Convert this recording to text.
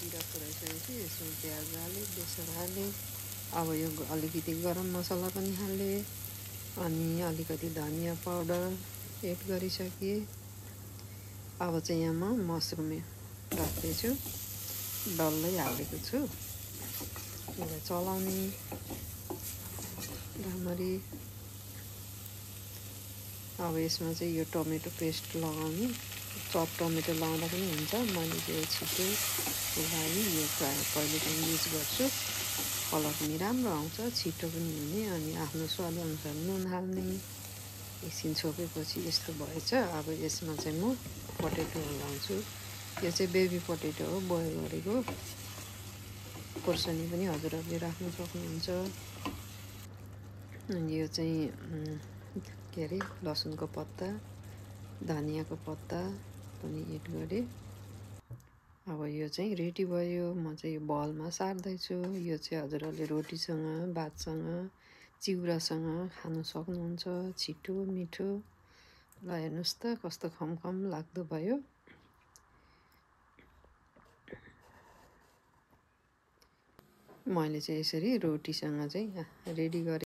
जिरा फुराइसकेपछि यसमा प्याज हालेँ, बेसर हालेँ। अब यो अलिकति गरम मसला पनि हालेँ, अनि अलिकति धनियाँ पाउडर एड गरिसकेँ। अब चाहिँ यहाँ म मसरुम राख्दैछु, डल्लै हालेको छु। यसलाई चलाउने राम्ररी। अब यसमा चाहिँ यो टमेटो पेस्ट लगाउने, चप टमेटो लगाउँदा पनि हुन्छ। मैले चाहिँ छिटोको लागि यो कहिले पनि युज गर्छु। कलर पनि राम्रो आउँछ, छिटो पनि हुने, अनि आफ्नो स्वादअनुसार नुन हाल्ने। एकछिन छोपेपछि यस्तो भएछ। अब यसमा चाहिँ म पोटेटो लगाउँछु। यो चाहिँ बेबी पोटेटो हो, बोइल गरेको। खोर्सानी पनि हजुरहरूले राख्नु सक्नुहुन्छ। अनि यो चाहिँ के अरे लसुनको पत्ता, धनियाँको पत्ता पनि एड गरेँ। अब यो चाहिँ रेडी भयो। म चाहिँ यो बलमा सार्दैछु। यो चाहिँ हजुरहरूले रोटीसँग, भातसँग, चिउरासँग खानु सक्नुहुन्छ। छिटो मिठो। ल हेर्नुहोस् त कस्तो खमखम लाग्दो भयो। मैले चाहिँ यसरी रोटीसँग चाहिँ रेडी गरेँ।